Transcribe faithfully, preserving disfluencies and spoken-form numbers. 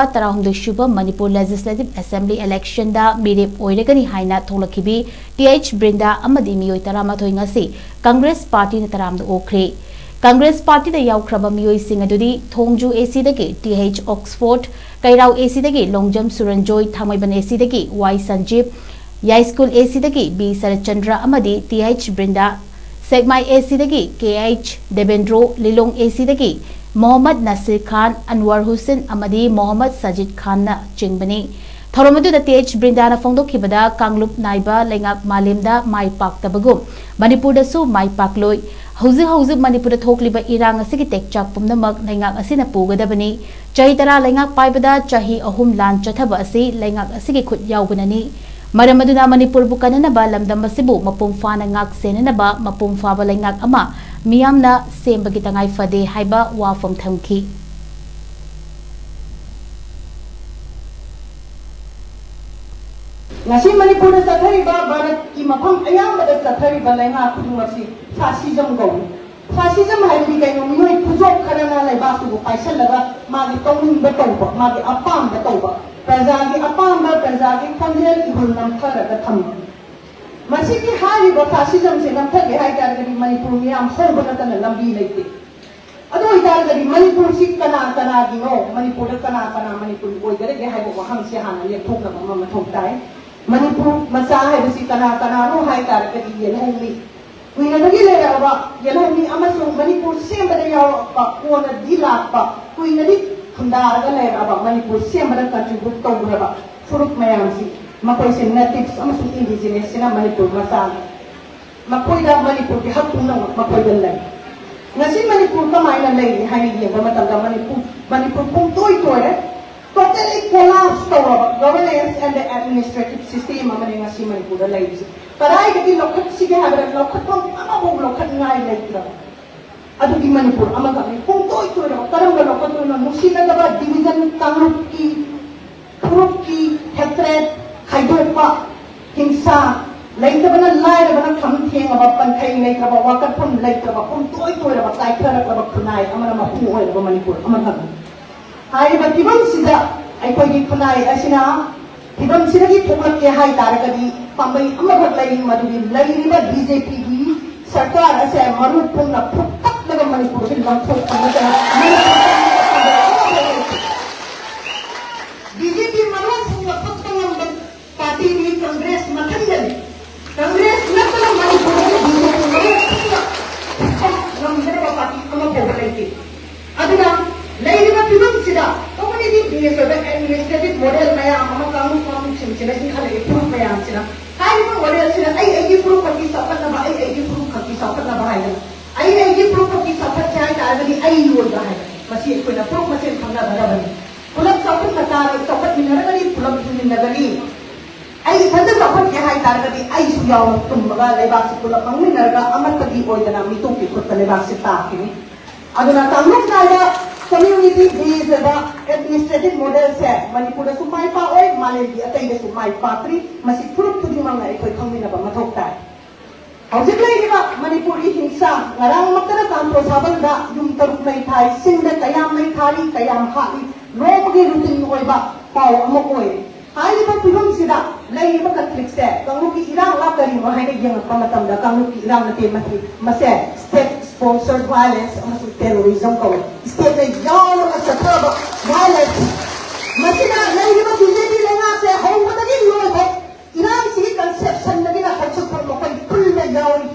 ꯇꯔꯥꯍꯨꯝꯗꯣꯏ ꯁꯨꯕ Manipur legislative assembly ꯏꯂꯦꯛꯁꯟꯗ ꯃꯤꯔꯦꯞ ꯑꯣꯏꯔꯒꯅꯤ ꯍꯥꯏꯅ ꯊꯣꯛꯂꯛꯈꯤꯕꯤ ꯇꯤ ꯑꯩꯆ ꯕ꯭ꯔꯤꯟꯗꯥ ꯑꯃꯗꯤ ꯃꯤꯑꯣꯏ ꯇꯔꯥꯃꯥꯊꯣꯏ ꯉꯁꯤ ꯀꯪꯒ꯭ꯔꯦꯁ ꯄꯥꯔꯇꯤꯅ ꯇꯔꯥꯝꯅ ꯑꯣꯛꯈ꯭ꯔꯦ꯫ ꯀꯪꯒ꯭ꯔꯦꯁ ꯄꯥꯔꯇꯤꯗ ꯌꯥꯎꯈ꯭ꯔꯕ ꯃꯤꯑꯣꯏꯁꯤꯡ ꯑꯗꯨꯗꯤ ꯊꯣꯡꯖꯨ ꯑꯦ ꯁꯤꯗꯒꯤ ꯇꯤ ꯑꯩꯆ ꯑꯣꯛꯁꯐꯣꯔꯗ, ꯀꯩꯔꯥꯎ ꯑꯦ ꯁꯤꯗꯒꯤ ꯂꯣꯡꯖꯝ ꯁꯨꯔꯟꯖꯣꯏ, ꯊꯥꯡꯃꯩꯕꯟ ꯑꯦ ꯁꯤꯗꯒꯤ ꯋꯥꯏ ꯁꯟꯖꯤꯞ, ꯌꯥꯏꯁ꯭ꯀꯨꯜ ꯑꯦ ꯁꯤꯗꯒꯤ ꯕꯤ ꯁꯔꯠꯆꯟꯗ꯭ꯔ ꯑꯃꯗꯤ ꯇꯤ ꯑꯩꯆ ꯕ꯭ꯔꯤꯟꯗꯥ, ꯁꯦꯛꯃꯥꯏ ꯑꯦ ꯁꯤꯗꯒꯤ ꯀꯦ ꯑꯩꯆ ꯗꯦꯕꯦꯟꯗ꯭ꯔꯣ, ꯂꯤꯂꯣꯡ ꯑꯦ ꯁꯤꯗꯒꯤ ꯃꯣꯍꯝꯃꯗ ꯅꯁꯤꯔ ꯈꯥꯟ, ꯑꯟꯋꯔ ꯍꯨꯁꯦꯟ ꯑꯃꯗꯤ ꯃꯣꯍꯝꯃꯗ ꯁꯖꯤꯗ ꯈꯥꯟꯅ ꯆꯤꯡꯕꯅꯤ꯫ ꯊꯧꯔꯝ ꯑꯗꯨꯗ ꯇꯤ ꯑꯩꯆ ꯕ꯭ꯔꯤꯟꯗꯥꯅ ꯐꯣꯡꯗꯣꯛꯈꯤꯕꯗ, ꯀꯥꯡꯂꯨꯞ ꯅꯥꯏꯕ ꯂꯩꯉꯥꯛ ꯃꯥꯂꯦꯝꯗ ꯃꯥꯏ ꯄꯥꯛꯇꯕꯒꯨꯝ ꯃꯅꯤꯄꯨꯔꯗꯁꯨ ꯃꯥꯏ ꯄꯥꯛꯂꯣꯏ꯫ ꯍꯧꯖꯤꯛ ꯍꯧꯖꯤꯛ ꯃꯅꯤꯄꯨꯔꯗ ꯊꯣꯛꯂꯤꯕ ꯏꯔꯥꯡ ꯑꯁꯤꯒꯤ ꯇꯦꯛꯆꯥꯛ ꯄꯨꯝꯅꯃꯛ ꯂꯩꯉꯥꯛ ꯑꯁꯤꯅ ꯄꯨꯒꯗꯕꯅꯤ꯫ ꯆꯍꯤ ꯇꯔꯥ ꯂꯩꯉꯥꯛ ꯄꯥꯏꯕꯗ ꯆꯍꯤ ꯑꯍꯨꯝ ꯂꯥꯟ ꯆꯠꯊꯕ ꯑꯁꯤ ꯂꯩꯉꯥꯛ ꯑꯁꯤꯒꯤ ꯈꯨꯠ ꯌꯥꯎꯕꯅꯅꯤ꯫ ꯃꯔꯝ ꯑꯗꯨꯅ ꯃꯅꯤꯄꯨꯔꯕꯨ ꯀꯟꯅꯅꯕ ꯂꯝꯗꯝ ꯑꯁꯤꯕꯨ ꯃꯄꯨꯡ ꯐꯥꯅ ꯉꯥꯛ ꯁꯦꯟꯅꯅꯕ ꯃꯄꯨꯡ ꯐꯥꯕ ꯂꯩꯉꯥꯛ ꯑꯃ ꯃꯤꯌꯥꯝꯅ ꯁꯦꯝꯕꯒꯤ ꯇꯉꯥꯏ ꯐꯗꯦ ꯍꯥꯏꯕ ꯋꯥꯐꯝ ꯊꯝꯈꯤ꯫ ꯉꯁꯤ ꯃꯅꯤꯄꯨꯔꯗ ꯆꯠꯊꯔꯤꯕ, ꯚꯥꯔꯠꯀꯤ ꯃꯐꯝ ꯑꯌꯥꯝꯕꯗ ꯆꯠꯊꯔꯤꯕ ꯂꯩꯉꯥꯛ ꯈꯨꯗꯤꯡꯃꯛꯁꯤ ꯐꯥꯁꯤꯖꯝ ꯀꯧꯏ꯫ ꯐꯥꯁꯤꯖꯝ ꯍꯥꯏꯕꯗꯤ ꯀꯩꯅꯣ? ꯃꯤꯑꯣꯏ ꯈꯨꯖꯣꯞ ꯈꯔꯅ ꯂꯩꯕꯥꯛꯇꯨꯕꯨ ꯄꯥꯏꯁꯜꯂꯒ ꯃꯥꯒꯤ ꯇꯧꯅꯤꯡꯕ ꯇꯧꯕ, ꯃꯥꯒꯤ ꯑꯄꯥꯝꯕ ꯇꯧꯕ, ꯄ꯭ꯔꯖꯥꯒꯤ ꯑꯄꯥꯝꯕ, ꯄ꯭ꯔꯖꯥꯒꯤ ꯈꯣꯟꯖꯦꯜ ꯏꯍꯨꯜ ꯅꯝꯊꯔꯒ ꯊꯝꯕ꯫ ꯃꯁꯤꯒꯤ ꯍꯥꯏꯔꯤꯕ ꯐꯥꯁꯤꯖꯝꯁꯦ ꯅꯝꯊꯒꯦ ꯍꯥꯏ ꯇꯥꯔꯒꯗꯤ ꯃꯅꯤꯄꯨꯔ ꯃꯤꯌꯥꯝ ꯍꯧꯕ ꯅꯠꯇꯅ ꯂꯝꯕꯤ ꯂꯩꯇꯦ꯫ ꯑꯗꯨ ꯑꯣꯏꯇꯥꯔꯒꯗꯤ ꯃꯅꯤꯄꯨꯔꯁꯤ ꯀꯅꯥ ꯀꯅꯥꯒꯤꯅꯣ? ꯃꯅꯤꯄꯨꯔꯗ ꯀꯅꯥ ꯀꯅꯥ ꯃꯅꯤꯄꯨꯔꯤ ꯑꯣꯏꯒꯗꯒꯦ ꯍꯥꯏꯕ ꯋꯥꯍꯪꯁꯦ ꯍꯥꯟꯅ ꯂꯦꯞꯊꯣꯛꯅꯕ ꯑꯃ ꯃꯊꯧ ꯇꯥꯏ꯫ ꯃꯅꯤꯄꯨꯔ ꯃꯆꯥ ꯍꯥꯏꯕꯁꯤ ꯀꯅꯥ ꯀꯅꯥꯅꯣ ꯍꯥꯏ ꯇꯥꯔꯒꯗꯤ ꯌꯦꯜꯍꯧꯃꯤ, ꯀꯨꯏꯅꯗꯒꯤ ꯂꯩꯔꯛꯑꯕ ꯌꯦꯜꯍꯧꯃꯤ ꯑꯃꯁꯨꯡ ꯃꯅꯤꯄꯨꯔ ꯁꯦꯝꯕꯗ ꯌꯥꯎꯔꯛꯄ, ꯀꯣꯟꯅꯗꯤ ꯂꯥꯛꯄ, ꯀꯨꯏꯅꯗꯤ ꯈꯨꯟꯗꯥꯔꯒ ꯂꯩꯔꯛꯑꯕ, ꯃꯅꯤꯄꯨꯔ ꯁꯦꯝꯕꯗ contribute ꯇꯧꯈ꯭ꯔꯕ ꯐꯨꯔꯨꯞ ꯃꯌꯥꯝꯁꯤ, ꯃꯈꯣꯏꯁꯦ natives ꯑꯃꯁꯨꯡ indigenous ꯁꯤꯅ ꯃꯅꯤꯄꯨꯔ ꯃꯆꯥꯅꯤ꯫ ꯃꯈꯣꯏꯗ ꯃꯅꯤꯄꯨꯔꯒꯤ ꯍꯛ ꯄꯨꯝꯅꯃꯛ ꯃꯈꯣꯏꯗ ꯂꯩ꯫ ꯉꯁꯤ ꯃꯅꯤꯄꯨꯔ ꯀꯃꯥꯏꯅ ꯂꯩꯔꯤ ꯍꯥꯏꯅ ꯌꯦꯡꯕ ꯃꯇꯝꯗ ꯃꯅꯤꯄꯨꯔ, ꯃꯅꯤꯄꯨꯔ ꯄꯨꯝꯇꯣꯏ ꯇꯣꯏꯔꯦ꯫ Totally collapse ꯇꯧꯔꯕ governance and the administrative system ꯑꯃꯅꯤ ꯉꯁꯤ ꯃꯅꯤꯄꯨꯔꯗ ꯂꯩꯔꯤꯁꯦ꯫ ꯀꯗꯥꯏꯗꯒꯤ ꯂꯧꯈꯠꯁꯤꯒꯦ ꯍꯥꯏꯕꯗ ꯂꯧꯈꯠꯐꯝ ꯑꯃꯐꯥꯎ ꯂꯧꯈꯠꯅꯤꯡꯉꯥꯏ ꯂꯩꯇ꯭ꯔꯕ꯫ ꯑꯗꯨꯒꯤ ꯃꯅꯤꯄꯨꯔ ꯑꯃꯈꯛꯅꯤ꯫ ꯄꯨꯡꯇꯣꯏ ꯇꯣꯏꯔꯕ꯫ ꯀꯔꯝꯕ ꯂꯧꯈꯠꯇꯣꯏꯅꯣ? ꯅꯨꯡꯁꯤꯅꯗꯕ division, ꯀꯥꯡꯂꯨꯞꯀꯤ, ꯐꯨꯔꯨꯞꯀꯤ hatred, ꯈꯥꯏꯗꯣꯛꯄ, ꯍꯤꯡꯁꯥ, ꯂꯩꯇꯕꯅ ꯂꯥꯏꯔꯕꯅ ꯈꯝ ꯊꯦꯡꯉꯕ, ꯄꯟꯊꯩ ꯂꯩꯇ꯭ꯔꯕ, ꯋꯥꯀꯠꯐꯝ ꯂꯩꯇ꯭ꯔꯕ, ꯄꯨꯡꯇꯣꯏ ꯇꯣꯏꯔꯕ, ꯀꯥꯏꯊꯔꯛꯂꯕ ꯈꯨꯟꯅꯥꯏ ꯑꯃꯅ ꯃꯄꯨꯡ ꯑꯣꯏꯔꯕ ꯃꯅꯤꯄꯨꯔ ꯑꯃꯈꯛꯅꯤ꯫ ꯍꯥꯏꯔꯤꯕ ꯐꯤꯕꯝꯁꯤꯗ ꯑꯩꯈꯣꯏꯒꯤ ꯈꯨꯟꯅꯥꯏ ꯑꯁꯤꯅ ꯐꯤꯕꯝꯁꯤꯗꯒꯤ ꯊꯣꯛꯂꯛꯀꯦ ꯍꯥꯏ ꯇꯥꯔꯒꯗꯤ ꯄꯥꯝꯕꯩ ꯑꯃꯈꯛ ꯂꯩ, ꯃꯗꯨꯗꯤ ꯂꯩꯔꯤꯕ ꯕꯤ ꯖꯦ ꯄꯤꯒꯤ ꯁꯔꯀꯥꯔ ꯑꯁꯦ ꯃꯔꯨ ꯄꯨꯟꯅ ꯐꯨꯛꯇꯠꯂꯒ ꯃꯅꯤꯄꯨꯔꯗꯒꯤ ꯂꯪꯊꯣꯛꯄ ꯅꯠꯇꯅ ꯕꯤ ꯖꯦ ꯄꯤ ꯃꯔꯨ ꯄꯨꯟꯅ ꯐꯨꯛꯄ ꯉꯝꯕ ꯄꯥꯔꯇꯤꯗꯤ ꯀꯪꯒ꯭ꯔꯦꯁ ꯃꯊꯟꯗꯅꯤ꯫ ꯀꯪꯒ꯭ꯔꯦꯁ ꯅꯠꯇꯅ ꯃꯅꯤꯄꯨꯔꯗ ꯕꯤ ꯖꯦ ꯄꯤ ꯃꯔꯨ ꯄꯨꯟꯅ ꯉꯝꯒꯗꯕ ꯄꯥꯔꯇꯤ ꯑꯃꯐꯥꯎꯕ ꯂꯩꯇꯦ꯫ ꯑꯗꯨꯅ ꯂꯩꯔꯤꯕ ꯐꯤꯕꯝꯁꯤꯗ ꯀꯝꯃꯨꯅꯤꯇꯤ ꯕꯦꯁ ꯑꯣꯏꯕ ꯑꯦꯗꯃꯤꯅꯤꯁꯇ꯭ꯔꯦꯇꯤꯚ ꯃꯣꯗꯦꯜ ꯃꯌꯥꯝ ꯑꯃ ꯀꯥꯡꯂꯨꯞ ꯀꯥꯡꯂꯨꯞꯁꯤꯡꯁꯤꯅ ꯏꯟꯈꯠꯂꯛꯏ ꯐꯨꯔꯨꯞ ꯃꯌꯥꯝꯁꯤꯅ꯫ ꯍꯥꯏꯔꯤꯕ ꯃꯣꯗꯦꯜꯁꯤꯗ ꯑꯩ ꯑꯩꯒꯤ ꯐꯨꯔꯨꯞ ꯈꯛꯀꯤ ꯆꯥꯎꯈꯠꯅꯕ, ꯑꯩ ꯑꯩꯒꯤ ꯐꯨꯔꯨꯞ ꯈꯛꯀꯤ ꯆꯥꯎꯈꯠꯅꯕ ꯍꯥꯏꯗꯅ, ꯑꯩ ꯑꯩꯒꯤ ꯐꯨꯔꯨꯞ ꯈꯛꯀꯤ ꯆꯥꯎꯈꯠꯁꯦ ꯍꯥꯏ ꯇꯥꯔꯒꯗꯤ ꯑꯩ ꯑꯣꯏꯕ ꯍꯥꯏꯕ ꯃꯁꯤ ꯑꯩꯈꯣꯏꯅ ꯐꯨꯔꯨꯞ ꯃꯁꯦꯟ ꯈꯪꯅꯒꯗꯕꯅꯤ꯫ ꯄꯨꯂꯞ ꯆꯥꯎꯈꯠꯅ ꯇꯥꯔꯒ ꯆꯥꯎꯈꯠꯃꯤꯟꯅꯔꯒꯗꯤ ꯄꯨꯂꯞ ꯍꯤꯡꯃꯤꯟꯅꯒꯅꯤ꯫ ꯑꯩ ꯏꯊꯟꯇ ꯆꯥꯎꯈꯠꯀꯦ ꯍꯥꯏ ꯇꯥꯔꯒꯗꯤ ꯑꯩꯁꯨ ꯌꯥꯎꯅ ꯇꯨꯝꯃꯒ ꯂꯩꯕꯥꯛꯁꯤ ꯄꯨꯂꯞ ꯃꯥꯡꯃꯤꯟꯅꯔꯒ ꯑꯃꯠꯇꯒꯤ ꯑꯣꯏꯗꯅ ꯃꯤꯇꯣꯞꯀꯤ ꯈꯨꯠꯇ ꯂꯩꯕꯥꯛꯁꯤ ꯇꯥꯈꯤꯅꯤ꯫ ꯑꯗꯨꯅ ꯀꯥꯡꯂꯨꯞ ꯅꯥꯏꯕ ꯀꯝꯃ꯭ꯌꯨꯅꯤꯇꯤ ꯕꯦꯁ ꯑꯣꯏꯕ ꯑꯦꯗꯃꯤꯅꯤꯁꯇ꯭ꯔꯦꯇꯤꯚ ꯃꯣꯗꯦꯜꯁꯦ ꯃꯅꯤꯄꯨꯔꯗꯁꯨ ꯃꯥꯏ ꯄꯥꯛꯑꯣꯏ, ꯃꯥꯂꯦꯝꯒꯤ ꯑꯇꯩꯗꯁꯨ ꯃꯥꯏ ꯄꯥꯛꯇ꯭ꯔꯤ꯫ ꯃꯁꯤ ꯐꯨꯔꯨꯞ ꯈꯨꯗꯤꯡꯃꯛꯅ ꯑꯩꯈꯣꯏ ꯈꯪꯃꯤꯟꯅꯕ ꯃꯊꯧ ꯇꯥꯏ꯫ ꯍꯧꯖꯤꯛ ꯂꯩꯔꯤꯕ ꯃꯅꯤꯄꯨꯔꯒꯤ ꯍꯤꯡꯁꯥ, ꯉꯔꯥꯡꯃꯛꯇꯅ ꯀꯥꯟꯇꯣ ꯁꯥꯕꯜꯗ ꯌꯨꯝ ꯇꯔꯨꯛ ꯃꯩ ꯊꯥꯏ, ꯆꯤꯡꯗ ꯀꯌꯥꯝ ꯃꯩ ꯊꯥꯔꯤ, ꯀꯌꯥꯝ ꯍꯥꯠꯂꯤ, ꯅꯣꯡꯃꯒꯤ ꯔꯨꯇꯤꯟ ꯑꯣꯏꯕ ꯄꯥꯎ ꯑꯃ ꯑꯣꯏꯔꯦ꯫ ꯍꯥꯏꯔꯤꯕ ꯐꯤꯕꯝꯁꯤꯗ ꯂꯩꯔꯤꯕ ꯀꯟꯐ꯭ꯂꯤꯛꯁꯦ ꯀꯥꯡꯂꯨꯞꯀꯤ ꯏꯔꯥꯡꯂ ꯀꯔꯤꯅꯣ ꯍꯥꯏꯅ ꯌꯦꯡꯉꯛꯄ ꯃꯇꯝꯗ ꯀꯥꯡꯂꯨꯞꯀꯤ ꯏꯔꯥꯡ ꯅꯠꯇꯦ, ꯃꯁꯤ, ꯃꯁꯦ ꯁ꯭ꯇꯦꯠ ꯁ꯭ꯄꯣꯟꯁꯔ ꯚꯥꯏꯑꯣꯂꯦꯟꯁ ꯑꯃꯁꯨꯡ ꯇꯦꯔꯣꯔꯤꯖꯝ ꯀꯧꯏ꯫ ꯁ꯭ꯇꯦꯠꯅ ꯌꯥꯎꯔꯒ ꯆꯠꯊꯔꯕ ꯚꯥꯏꯑꯣꯂꯦꯟꯁ꯫ ꯃꯁꯤꯅ ꯂꯩꯔꯤꯕ ꯕꯤ ꯖꯦ ꯄꯤ ꯂꯩꯉꯥꯛꯁꯦ ꯍꯧꯕꯗꯒꯤ ꯂꯣꯏꯐꯥꯎ ꯏꯔꯥꯡꯁꯤꯒꯤ ꯀꯟꯁꯦꯞꯁꯟꯗꯒꯤꯅ ꯍꯧꯖꯤꯛ ꯐꯥꯎ ꯃꯈꯣꯏ ꯄꯨꯟꯅ ꯌꯥꯎꯔꯤ꯫